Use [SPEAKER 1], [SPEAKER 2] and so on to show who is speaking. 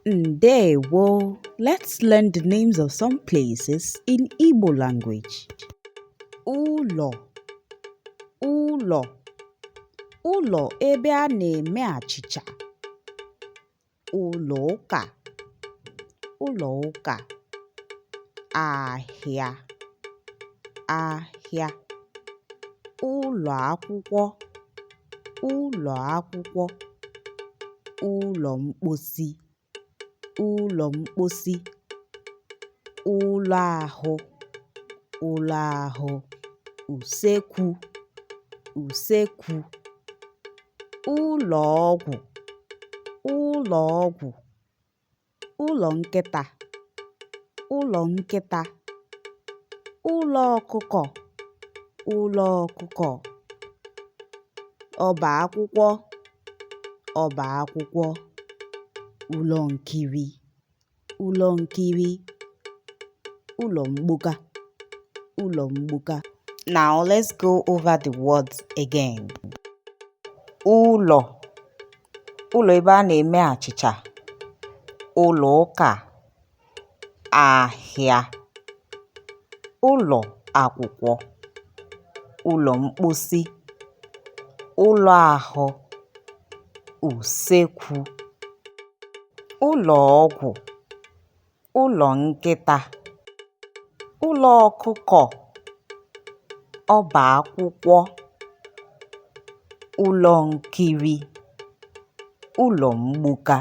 [SPEAKER 1] Ndewo! Let's learn the names of some places in Igbo language. Ụlọ, ụlọ, ụlọ ebe a na-eme achịcha. Ụlọ ụka, ụlọ ụka. Ahịa, ahịa. Ụlọ akwụkwọ, ụlọ akwụkwọ. Ụlọ mkposi, ụlọ mkposi. Ụlọ ahụ, ụlọ ahụ. Usekwu, usekwu. Ụlọ ọgwụ, ụlọ ọgwụ. Ụlọ nkịta, ụlọ nkịta. Ụlọ ọkụkọ, ụlọ ọkụkọ. Ọba akwụkwọ, ọba akwụkwọ. Ụlọ nkiri, ụlọ nkiri. Ụlọ mgboka, ụlọ mgboka. Now let's go over the words again. Ụlọ, ụlọ ebe a na-eme achịcha. Ụlọ ụka, ahịa, ụlọ akwụkwọ, ụlọ mkposi, ụlọ ahụ, usekwu, ụlọ ọgwụ, ụlọ nkịta, ụlọ ọkụkọ, ọba akwụkwọ, ụlọ nkiri, ụlọ mgboka.